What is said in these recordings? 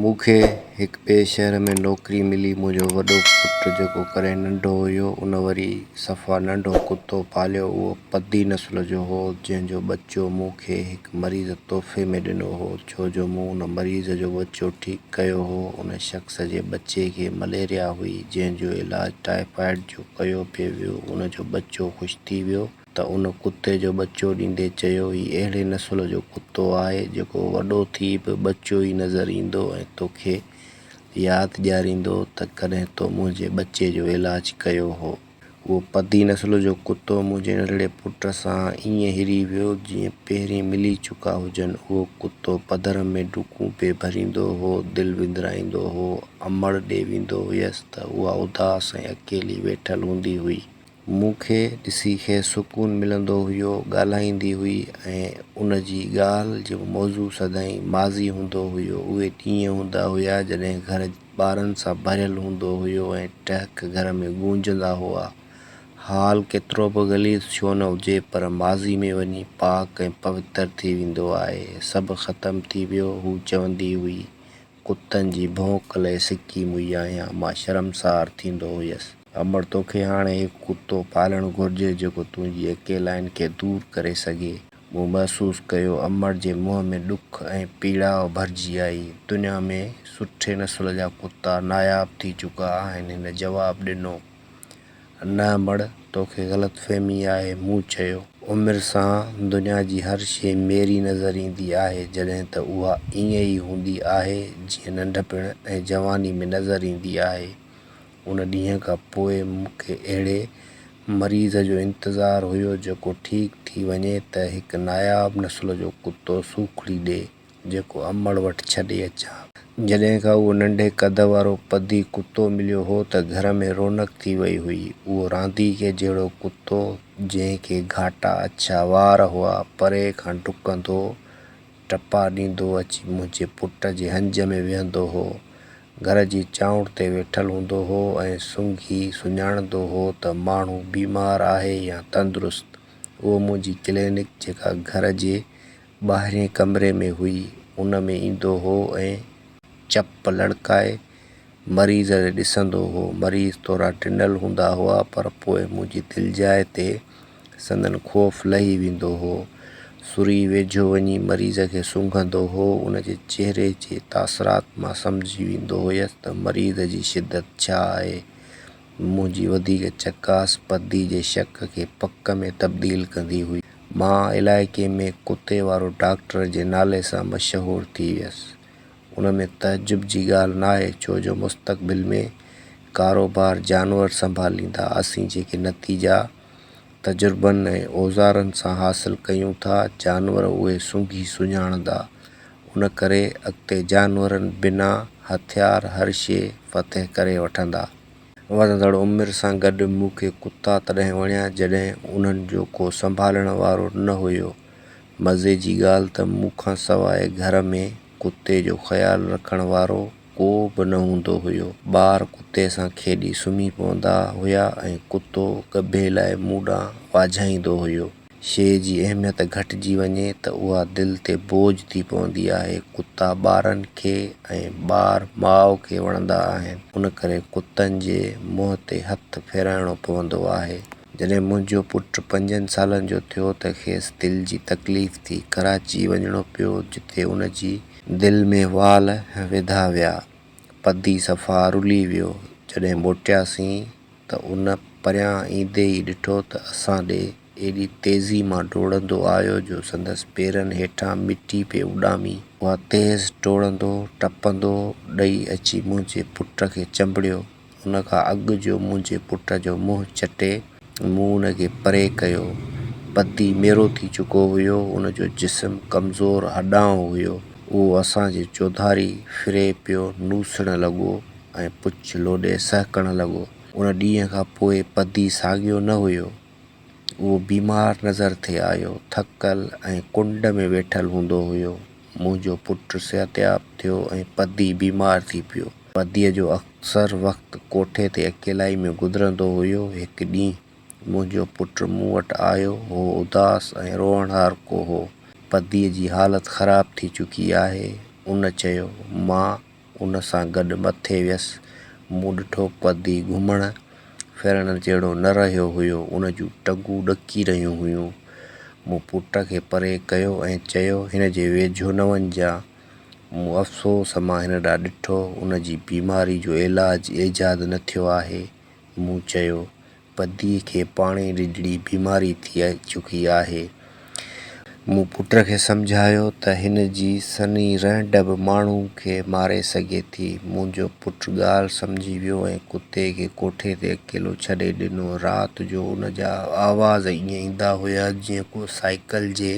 مون کي هڪ ٻئي شهر ۾ نوڪري ملي. منهنجو وڏو پٽ جيڪو ڪڏهن ننڍو هيو، ان وري صفا ننڍو ڪتو پاليو. اهو پدي نسل جو هو، جنهن جو ٻچو مون کي هڪ مريض تحفي ۾ ڏنو هو، ڇو جو مون ان مريض جو ٻچو ٺيڪ ڪيو هو. ان شخص جي ٻچي کي مليريا هئي، جنهن جو علاج ٽائيفائيڊ جو ڪيو پئي ويو. ان جو ٻچو خوش ٿي ويو. ته ان ڪتي جو ٻچو ڏيندي چيو، هي اهڙي نسل جو ڪتو آهي، جيڪو وڏو ٿي به ٻچو ئي نظر ايندو ۽ توکي ياد ڏياريندو ته ڪڏهن تو منهنجي ٻچي جو علاج ڪيو هو. اهو پدي نسل جو ڪتو منهنجي ننڍڙي پٽ سان ائين هري ويو، جيئن پهرين ملي چڪا هجن. اهو ڪتو پڌر ۾ ڊڪون پئي ڀريندو هو، دل وندرائيندو هو. امڙ ڏي ويندو هيس ته اها اداس ۽ اڪيلي ويٺل هوندي هئي. مون کي ڏسي کيس سڪون ملندو هيو، ڳالهائيندي هئي ۽ ان جي ڳالهه جو موضوع سدائين ماضي هوندو هيو. اهي ڏينهن هوندا هيا جڏهن گهر ٻارن سان ڀريل هوندو هيو ۽ ٽهڪ گهر ۾ گونجندا هئا. حال ڪيترو به غليظ ڇو نه هجي پر ماضي ۾ وڃي پاڪ ۽ پوتر ٿي ويندو آهي. سڀ ختم ٿي ويو، هوء چوندي هئي. ڪتن جي ڀونڪ لئي سڪي موئي آهيان. مان شرمسار ٿيندو هيس. امڙ توکي هاڻي هڪ ڪتو پالڻ گهرجي جيڪو تنهنجي اڪيلائين کي دور ڪري سگهي. مون محسوس ڪيو امڙ جي منهن ۾ ڏک ۽ پيڙاء ڀرجي آئي. دنيا ۾ سٺي نسل جا ڪتا ناياب ٿي چڪا آهن هن جواب ڏنو. نه امڙ، توکي غلط فهمي آهي. مون چيو. عمر سان دنيا جي هر شيء ميري نظر ايندي آهي، جڏهن ته اها ائين ئي هوندي آهي، جيئن ننڍپڻ ۽ جواني ۾ نظر ايندي آهي. ان ڏينهن کان پوء مون کي اهڙي مريض جو انتظار هيو، جيڪو ٺيڪ ٿي وڃي ته هڪ ناياب نسل جو ڪتو سوکڙي ڏي. جيڪو امڙ وٽ ڇڏي اچان. جڏهن کان اهو ننڍي قد وارو پدي ڪتو مليو هو ته گهر ۾ رونق ٿي وئي هئي. اهو رانديڪي جهڙو ڪتو، جنهن کي گهاٽا اڇا وار هئا، پري کان ڊڪندو، ٽپا ڏيندو اچي منهنجي پٽ جي هنج ۾ ويهندو هو. گهر جي چانئٺ تي ويٺل هوندو هو ۽ سونگهي سڃاڻندو هو ته ماڻهو بيمار آهي يا تندرست. اهو منهنجي ڪلينڪ جيڪا گهر جي ٻاهرئين ڪمري ۾ هئي، ان ۾ ايندو هو ۽ چپ لڙڪائي مريض ڏي ڏسندو هو. مريض ٿورا ڊنل هوندا هئا، پر پوء منهنجي دلجاء تي سندن خوف لهي ويندو هو. سري ويجهو وڃي مريض کي سونگهندو هو. ان جي چهري جي تاثرات مان سمجهي ويندو هيس ته مريض جي شدت ڇا آهي. منهنجي وڌيڪ چڪاس پدي جي شڪ کي پڪ ۾ تبديل ڪندي هئي. مان علائقي ۾ ڪتي وارو ڊاڪٽر جي نالي سان مشهور ٿي ويس. ان ۾ تعجب جي ڳالهه ناهي ڇو جو مستقبل ۾ ڪاروبار جانور سنڀاليندا. اسين جيڪي نتيجا تجربن ۽ اوزارن سان حاصل ڪيون ٿا، جانور اهي سونگهي سڃاڻندا. ان ڪري اڳتي جانورن بنا هٿيار هر شيء فتح ڪري وٺندا. وڌندڙ عمر سان گڏ مون کي ڪتا تڏهن وڻيا جڏهن انهن جو ڪو سنڀالڻ وارو نه هيو. مزي جي ڳالهه ته مون کان سواء گهر ۾ ڪتي جو خيال رکڻ وارو ڪو به نه هوندو هيو. ٻار ڪتي سان کيڏي سمهي پوندا هيا ۽ ڪتو ڳڀي لاء مون ڏانهن واجهائيندو هيو. شيء جي اهميت گهٽجي وڃي ته اها دل تي بوجهه ٿي پوندي آهي. ڪتا ٻارن کي ۽ ٻار ماء کي وڻندا آهن، ان ڪري ڪتن جي منهن تي هٿ ڦيرائڻو پوندو آهي. جڏهن منهنجو پٽ پنجن سالن جو ٿيو ته کيس دل جي تڪليف ٿي. ڪراچي وڃڻو پيو، جتي ان جي دل ۾ وال وڌا ويا. پدي صفا رلي ويو. جڏهن موٽياسين ته ان پريان ايندي ئي ڏٺو ته اسان ڏي ايڏي تيزي مان ڊوڙندو آيو جو سندس پيرن هيٺان مٽي پئي اڏامي. اها تيز ڊوڙندو ٽپندو ڏئي اچي منهنجي پٽ کي چنبڙيو. ان کان اڳ جو منهنجي پٽ جو منهن چٽي، مون ان کي پري ڪيو. پدي ميرو ٿي چڪو هيو. ان جو جسم ڪمزور هڏائون هيو. اهو اسان جي چوڌاري ڦري پيو نوسڻ لڳو. ۽ پڇ لوڏي سهڪڻ لڳو. ان ڏينهن کان پوء پدي ساڳيو نه هيو. اهو بيمار نظر ٿي آيو. ٿڪل ۽ ڪنڊ ۾ ويٺل هوندو هيو. منهنجو پٽ صحتياب ٿيو ۽ پدي بيمار ٿي پيو. پديء جو اڪثر وقت ڪوٺي تي اڪيلائي ۾ گذرندو هيو. هڪ ڏينهن منهنجو پٽ مون وٽ آيو. هو اداس ۽ روئڻهارڪو هو. پديء جي حالت خراب ٿي چڪي آهي. ان چيو. مان. ان سان گڏ مٿي ويس. مون ڏٺو پدي گهمڻ ڦرڻ جهڙو نه رهيو هيو. ان جون ٽنگون ڏڪي رهيون هيون. مون پٽ کي پري ڪيو ۽ چيو، هن جي ويجهو نه وڃجان. مون افسوس مان هن ڏانهن ڏٺو. ان جي بيماري جو علاج ايجاد نه ٿيو آهي. مون چيو، پديء کي پاڻي جهڙي بيماري ٿي چڪي آهي. مون پٽ کي سمجهايو ته هن جي سنهي رهنڊ به ماڻهو کي ماري سگهي ٿي. منهنجو پٽ ڳالهه سمجهي ويو ۽ ڪتي کي ڪوٺي تي اڪيلو ڇڏي ڏنو. رات جو ان جا آواز ائين ايندا هيا جيئن ڪو سائيڪل جي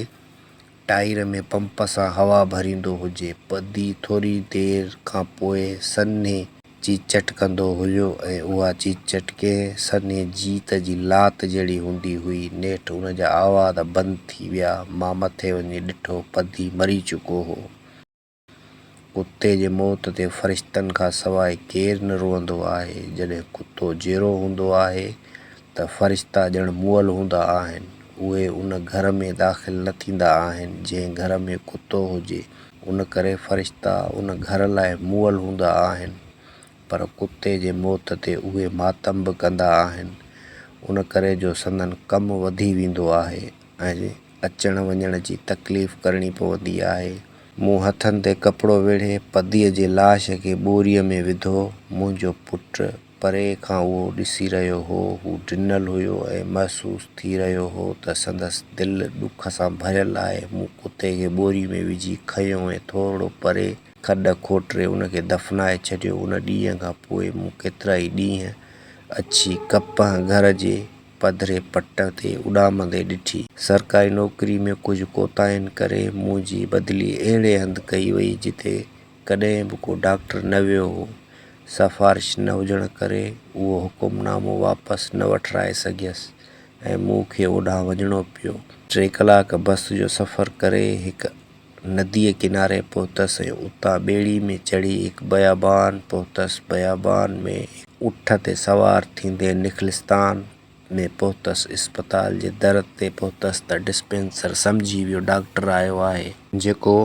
ٽائر ۾ پمپ سان هوا ڀريندو هجي. پدي ٿوري دير کان پوء سنهي چيچٽ ڪندو هيو ۽ اها چيچٽ ڪنهن سنهي جيت جي لات جهڙي هوندي هئي. نيٺ ان جا آواز بند ٿي ويا. مان مٿي وڃي ڏٺو، پدي مري چڪو هو. ڪتي جي موت تي فرشتن کان سواء ڪير نه روئندو آهي. جڏهن ڪتو جيئرو هوندو آهي ته فرشتا ڄڻ مئل هوندا آهن. اهي ان گهر ۾ داخل نه ٿيندا آهن، جنهن گهر ۾ ڪتو هجي. ان ڪري فرشتا ان گهر لاء مئل هوندا آهن، پر ڪتي جي موت تي اهي ماتم به ڪندا آهن، ان ڪري جو سندن ڪم وڌي ويندو آهي ۽ اچڻ وڃڻ جي تڪليف ڪرڻي پوندي آهي. مون هٿن تي ڪپڙو ويڙهي پديء جي لاش کي ٻوريء ۾ وڌو. منهنجو پٽ پري کان اهو ڏسي رهيو هو. هو ڊنل هيو ۽ محسوس ٿي رهيو هو ته سندس دل ڏک سان ڀريل آهي. مون ڪتي کي ٻوري ۾ وجهي کنيو ۽ ٿورڙو پري کڏ کوٽري ان کي دفنائي ڇڏيو. ان ڏينهن کان پوء مون ڪيترائي ڏينهن اڇي ڪپهه گهر جي پڌري پٽ تي اڏامندي ڏٺي. سرڪاري نوڪري ۾ ڪجهه ڪوتاهين ڪري منهنجي بدلي اهڙي هنڌ ڪئي وئي جتي ڪڏهن به ڪو ڊاڪٽر نه ويو هو. سفارش نه هجڻ ڪري اهو حڪم نامو واپس نه وٺرائي سگهيس ۽ مون کي اوڏانهن وڃڻو پيو. ٽي ڪلاڪ بس جو سفر ڪري هڪ نديء ڪناري پهتس ۽ اتان ٻيڙي ۾ چڙهي هڪ بيابان پهتس. بيابان ۾ اٺ تي سوار ٿيندي نخلستان ۾ پهتس. اسپتال جي در تي پهتس ته ڊسپينسر سمجهي ويو ڊاڪٽر آيو آهي. جيڪو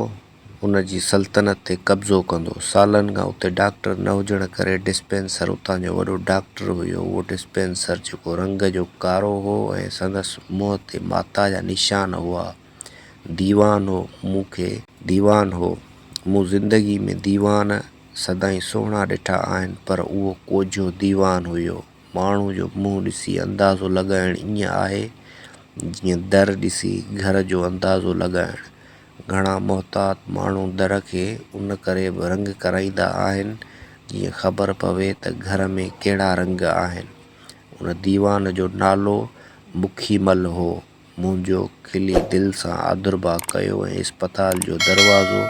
ان جي سلطنت تي قبضو ڪندو. سالن کان اتي ڊاڪٽر نه هجڻ ڪري ڊسپينسر اتان جو وڏو ڊاڪٽر هيو. اهو ڊسپينسر جيڪو رنگ جو ڪارو هو ۽ سندس منهن تي ماتا جا نشان هئا. ديوان هو. مون کي ديوان هو. مون زندگي ۾ ديوان سدائين سهڻا ڏٺا آهن پر اهو ڪوجهو ديوان هيو. ماڻهو جو منهن ڏسي اندازو لڳائڻ ائين آهي جيئن در ڏسي گهر جو اندازو لڳائڻ. گهڻا محتاط ماڻهو در کي ان ڪري به رنگ ڪرائيندا آهن جيئن خبر پوي ته گهر ۾ ڪهڙا رنگ آهن. ان ديوان جو نالو مکي مل هو. منهنجو کلي دل سان آڌرڀاء ڪيو ۽ اسپتال جو دروازو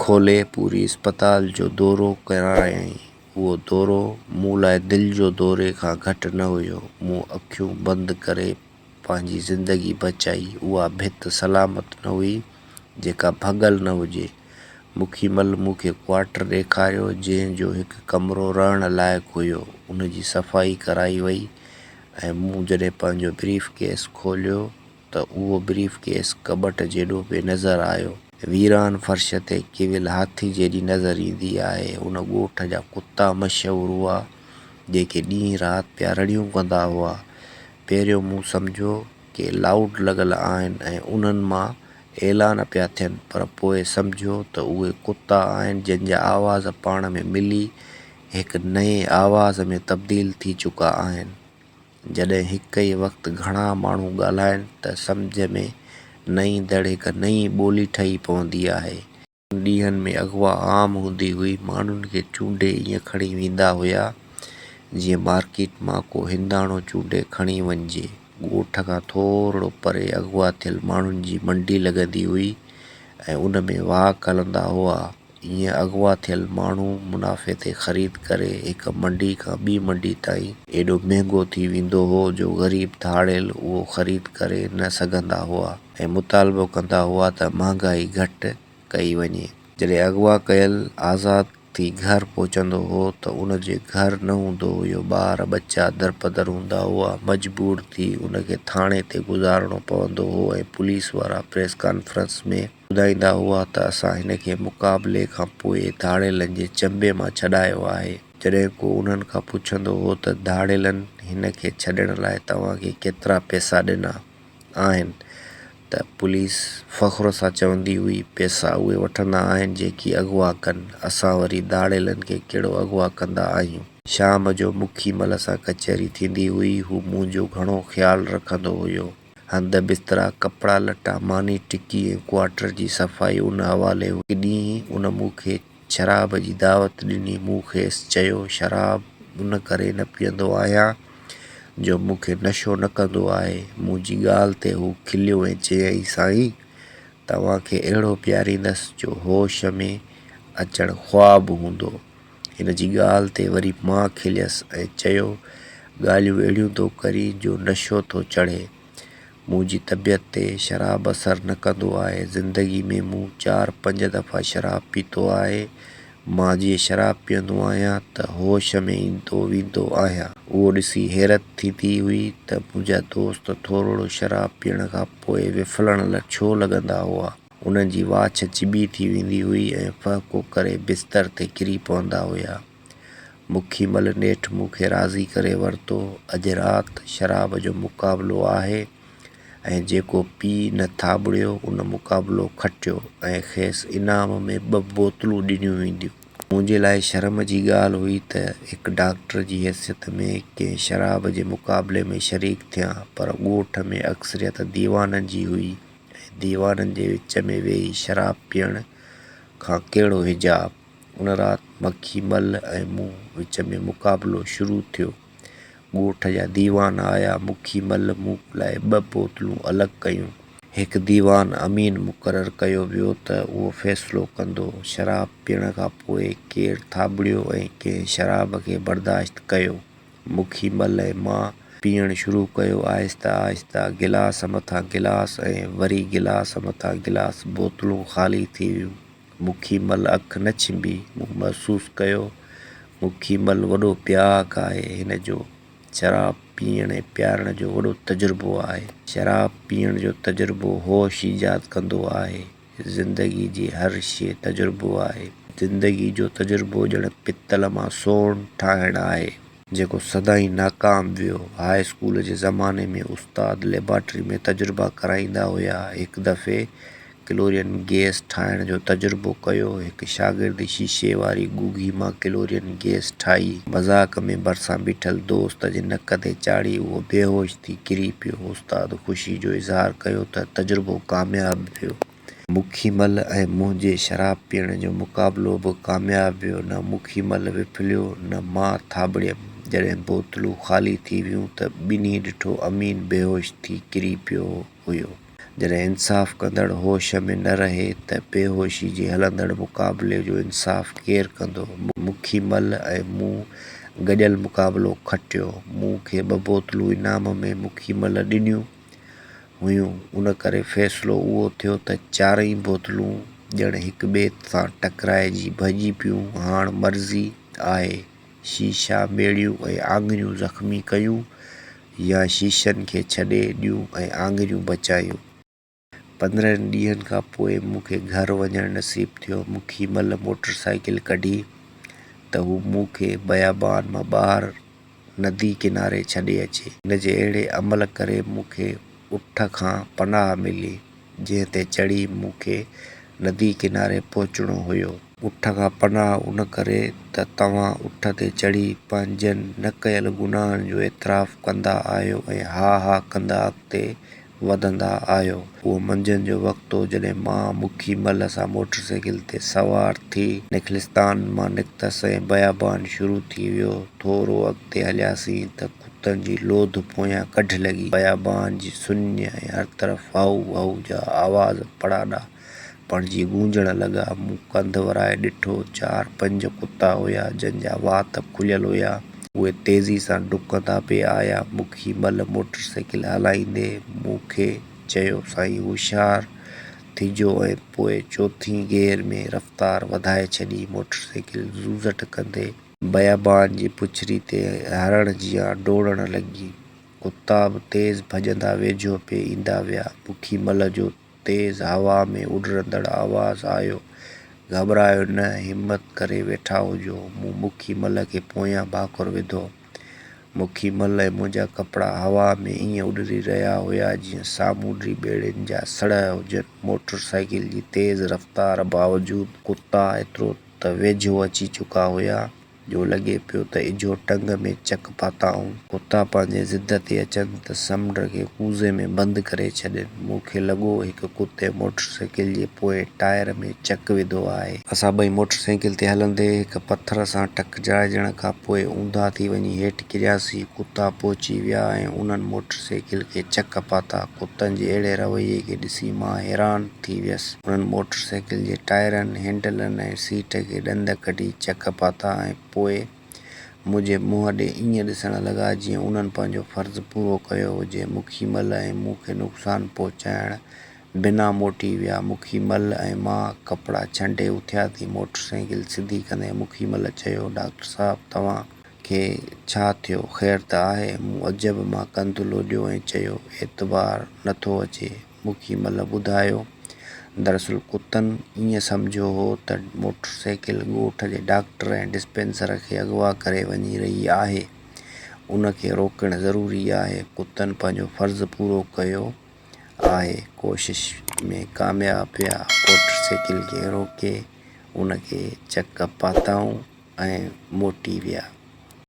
کولي پوري اسپتال جو دورو ڪرايائين. اهو دورو مون لاء دل جو دوري کان گهٽ نه هيو. مون اکيون بند ڪري پنهنجي زندگي بچائي. اها ڀت سلامت نه هئي، جيڪا ڀڳل نه هجي. مکي مل مون کي ڪوارٽر ڏيکاريو، جنهن جو هڪ ڪمرو رهڻ لائق هيو. ان جي صفائي ڪرائي وئي ۽ مون جڏهن پنهنجو بريف ڪيس کوليو ته اهو بريف ڪيس ڪٻٽ جيڏو پئي نظر آيو. ويران فرش تي ڪيول هاٿي جيڏي نظر ايندي آهي. ان ڳوٺ جا ڪتا مشهور هئا، جيڪي ڏينهن رات پيا رڙيون ڪندا هئا. پهريون مون سمجهيو ڪي لائوڊ لڳل آهن ۽ انهن مان اعلان پيا ٿين پر پوء سمجهيو ته اهي ڪتا آهن جن جا آواز پاڻ ۾ ملي هڪ نئين آواز ۾ تبديل ٿي چڪا آهن. جڏهن هڪ ئي وقت گهڻا ماڻهو ڳالهائن ته سمجهه ۾ نه ايندڙ هڪ نئين ٻولي ٺهي پوندي آهي. ان ڏينهن ۾ اغوا عام هوندي هئي. ماڻهن کي چونڊي ائين کڻي ويندا هيا، جيئن مارڪيٽ مان ڪو هنداڻو چونڊي کڻي وڃجي. ڳوٺ کان ٿورڙو پري اغوا ٿيل ماڻهن جي منڊي لڳندي هئي ۽ ان ۾ واڪ هلندا هئا. ائين اغوا ٿيل ماڻهو منافعي تي خريد ڪري هڪ منڊي کان ٻي منڊي تائين ايڏو مهنگو ٿي ويندو هو جو غريب ڌاڙيل اهو خريد ڪري نه سگهندا هئا ۽ مطالبو ڪندا هئا ته مهانگائي گهٽ ڪئي وڃي. جڏهن اغوا ڪيل آزاد ٿي گهر پهچندو هو ته ان جي گهر نه هوندو هيو، ٻار ٻچا درپدر هوندا هئا، مجبور ٿي ان کي ٿاڻي تي گذارڻو پوندو هو ۽ پوليس وارا پريس ڪانفرنس ۾ ٻڌائيندا هئا ته اسان هن کي مقابلي کان پوء ڌاڙيلن جي چنبي مان ڇڏايو آهي. جڏهن ڪو انهن کان پڇندو هو ته ڌاڙيلن هن کي ڇڏڻ لاء توهان کي ڪيترا پئسا ڏنا آهن ته پوليس فخر سان چوندي هئي پئسا اهي وٺندا آهن جيڪي اغوا ڪن، اسان وري ڌاڙيلن کي ڪهڙو اغوا ڪندا آهيون. شام جو مکي مل سان ڪچهري ٿيندي هئي، هو منهنجو گهڻو خيال رکندو هيو. هنڌ بسترا، ڪپڙا لٽا، ماني ٽڪي ۽ ڪوارٽر جي صفائي ان حوالي هئي. هڪ ڏينهن ان مون کي شراب جي دعوت ڏني. مون کيس چيو، شراب ان ڪري نه پيئندو آهيان جو مون کي نشو نه ڪندو آهي. منهنجي ڳالهه تي هو کليو ۽ چيائين، سائين! توهان کي اهڙو پياريندس جو هوش ۾ اچڻ خواب هوندو. هن جي ڳالهه تي وري مان کليس ۽ چيو، ڳالهيون اهڙيون ٿو ڪرين جو نشو ٿو چڙهي. منهنجي طبيعت تي شراب اثر نه ڪندو آهي. زندگي ۾ مون چار پنج دفعا شراب پيتو آهي. مان جيئن شراب پيئندو آهيان ته هوش ۾ ايندو ويندو آهيان. اهو ڏسي حيرت ٿيندي هئي ته منهنجا دوست ٿورڙو شراب پيئڻ کان پوء وڦلڻ ڇو لڳندا هئا. انهن جي واڇ چٻي ٿي ويندي هئي ۽ ڦهڪو ڪري بستر تي ڪري پوندا هيا. مکي مل نيٺ مون کي راضي ڪري ورتو. اڄ رات شراب جو مقابلو آهي ۽ جيڪو پي نه ٿاٻڙيو ان مقابلو کٽيو ۽ کيس انعام ۾ ٻه بوتلون ڏنيون وينديون. منهنجي لاء شرم جي ڳالهه هئي ته هڪ ڊاڪٽر جي حيثيت ۾ ڪنهن شراب جي مقابلي ۾ شريڪ ٿيان، پر ڳوٺ ۾ اڪثريت ديوانن جي هئي. ۽ ديوانن جي وچ ۾ ويهي شراب پيئڻ کان ڪهڙو حجاب؟ ان رات مکي مل ۽ مون وچ ۾ مقابلو شروع ٿيو. ڳوٺ جا ديوان آيا. مکي مل مون لاء ٻه بوتلون الڳ ڪيون. هڪ ديوان امين مقرر ڪيو ويو ته اهو فيصلو ڪندو. شراب پيئڻ کان پوء ڪير ٿاٻڙيو ۽ ڪنهن شراب کي برداشت ڪيو. مکي مل ۽ مان پيئڻ شروع ڪيو. آهستي آهستي گلاس مٿان گلاس ۽ وري گلاس مٿان گلاس بوتلون خالي ٿي ويون. مکي مل اک نه ڇنڀي. مون محسوس ڪيو مکي مل وڏو پياڪ آهي. هن جو شراب پيئڻ ۽ پيارڻ جو وڏو تجربو آهي. شراب پيئڻ جو تجربو هوش ايجاد ڪندو آهي. زندگي جي هر شيء تجربو آهي. زندگي جو تجربو ڄڻ پتل مان سون ٺاهڻ آهي. جيڪو سدائين ناڪام ويو. هاء اسڪول جي زماني ۾ استاد ليبارٽري ۾ تجربا ڪرائيندا هيا. هڪ دفعي ڪلورين گئس ٺاهڻ جو تجربو ڪيو. هڪ شاگرد شيشي واري ڳوڳي مان ڪلورين گئس ٺاهي. مذاق ۾ ڀرسان بيٺل دوست جي نڪ تي چاڙهي اهو بيهوش ٿي ڪري پيو. استاد خوشي جو اظهار ڪيو ته تجربو ڪامياب ويو. مکي مل ۽ منهنجي شراب پيئڻ جو مقابلو به ڪامياب ويو. نه مکي مل وڦليو نه مان ٿاٻڙيم. جڏهن بوتلون خالي ٿي ويون ته ٻنهي ڏٺو امين بيهوش ٿي ڪري پيو هيو. جڏهن انصاف ڪندڙ هوش ۾ نه رهي ته بيهوشي جي هلندڙ مقابلي جو انصاف ڪير ڪندو؟ مکي مل ۽ مون گڏيل مقابلو کٽيو. مون کي ٻه بوتلون انعام ۾ مکي مل ڏنيون هيون، ان ڪري فيصلو اهو ٿيو ته چارئي بوتلون ڄڻ هڪ ٻئي سان ٽڪرائجي ڀڄي پيون. هاڻ مرضي آهي شيشا ميڙيون ۽ آڱريون زخمي ڪيون يا شيشن کي ڇڏي ڏيون ۽ آڱريون بچايون. 15 ڏينهن کان پوء مون کي گهر وڃڻ نصيب ٿيو. مکي مل موٽر سائيڪل ڪڍي ته هو مون کي بيابان مان ٻاهر ندي ڪناري ڇڏي اچي. هن جي اهڙي عمل ڪري مون کي اٺ کان پناهه ملي، جنهن تي چڙهي مون کي ندي ڪناري پهچڻو هيو. اٺ کان پناهه ان ڪري ته توهان اٺ تي چڙهي پنهنجن نه ڪيل گناهن جو اعتراف ڪندا آهيو ۽ ها ها ڪندا اڳتي وڌندا آهيو. اهو منجهند جو وقت هو جڏهن مان مکي مل سان موٽر سائيڪل تي سوار ٿي نخلستان مان نڪتس ۽ بيابان شروع ٿي ويو. ٿورو اڳتي هلياسين ته ڪتن جي لوڌ پويان ڪڍ لڳي. بيابان جي سڃ ۽ هر طرف هائو هائو جا آواز پڙاڏا بڻجي گونجڻ لڳا. مون ڪنڌ ورائي ڏٺو، چار پنج ڪتا هيا، جن جا وات کليل هيا. اهي تيزي سان ڊڪندا پئي آيا. مکي مل موٽر سائيڪل هلائيندي مون کي چيو، سائين هوشيار ٿجو ۽ پوء چوٿين گيئر ۾ رفتار وڌائي ڇڏي. موٽر سائيڪل زوزٽ ڪندي بيابان جي پڇري تي هرڻ جيان ڊوڙڻ لڳي. ڪتا به تيز ڀڄندا ويجهو پئي ايندا ويا. بکي مل جو تيز هوا ۾ اڏرندڙ آواز آيو، گهٻرايو نه، همت ڪري ويٺا هجو. مون بکي مل کي پويان ڀاڪر وڌو. مکي مل ۽ منهنجا ڪپڙا هوا ۾ ائين اڏري رهيا هيا جيئن سامونڊي ٻيڙين جا سڙهه هجن. موٽر سائيڪل جي تيز رفتار باوجود ڪتا ايترو ته ويجهو اچي چڪا هيا جو لڳي پيو ته اجهو ٽنگ ۾ چڪ پاتائون. ڪتا پنهنجي ضد تي اچن ته سمنڊ کي ڪوزي ۾ بند ڪري ڇڏين. مون کي لڳو هڪ ڪتي موٽر سائيڪل جي پوئين ٽائر ۾ چڪ وڌو آهي. اسان ٻئي موٽر سائيڪل تي هلندي هڪ پٿر سان ٽڪرائجڻ کان پوء اونڌا ٿي وڃي هيٺ ڪرياسين. ڪتا پهچي ويا ۽ انهن موٽر سائيڪل کي چڪ پاتا. ڪتن جي اهڙي رويي کي ڏسي مان حيران ٿي ويس. انهن موٽر سائيڪل جي ٽائرن، هينڊلن ۽ سيٽ کي ڏند ڪڍي چڪ پاتا ۽ پوء منهنجي منهن ڏي ائين ڏسڻ لڳا جيئن انهن پنهنجو فرض پورو ڪيو هجي. مکي مل ۽ مون کي نقصان پهچائڻ بنا موٽي ويا. مکي مل ۽ مان ڪپڙا ڇنڊي اٿياسين. موٽر سائيڪل سڌي ڪندي مکي مل چيو، ڊاڪٽر صاحب توهان کي ڇا ٿيو؟ خير ته آهي؟ مون عجب مان ڪنڌ لوڏيو ۽ چيو، اعتبار نٿو اچي. مکي مل ٻڌايو، دراصل ڪتن ائين سمجهيو هو ته موٽر سائيڪل ڳوٺ جي ڊاڪٽر ۽ ڊسپينسر کي اغوا ڪري وڃي رهي آهي، ان کي روڪڻ ضروري آهي. ڪتن پنهنجو فرض پورو ڪيو آهي، ڪوشش ۾ ڪامياب ويا. موٽر سائيڪل کي روڪي ان کي چڪ پاتائون ۽ موٽي ويا.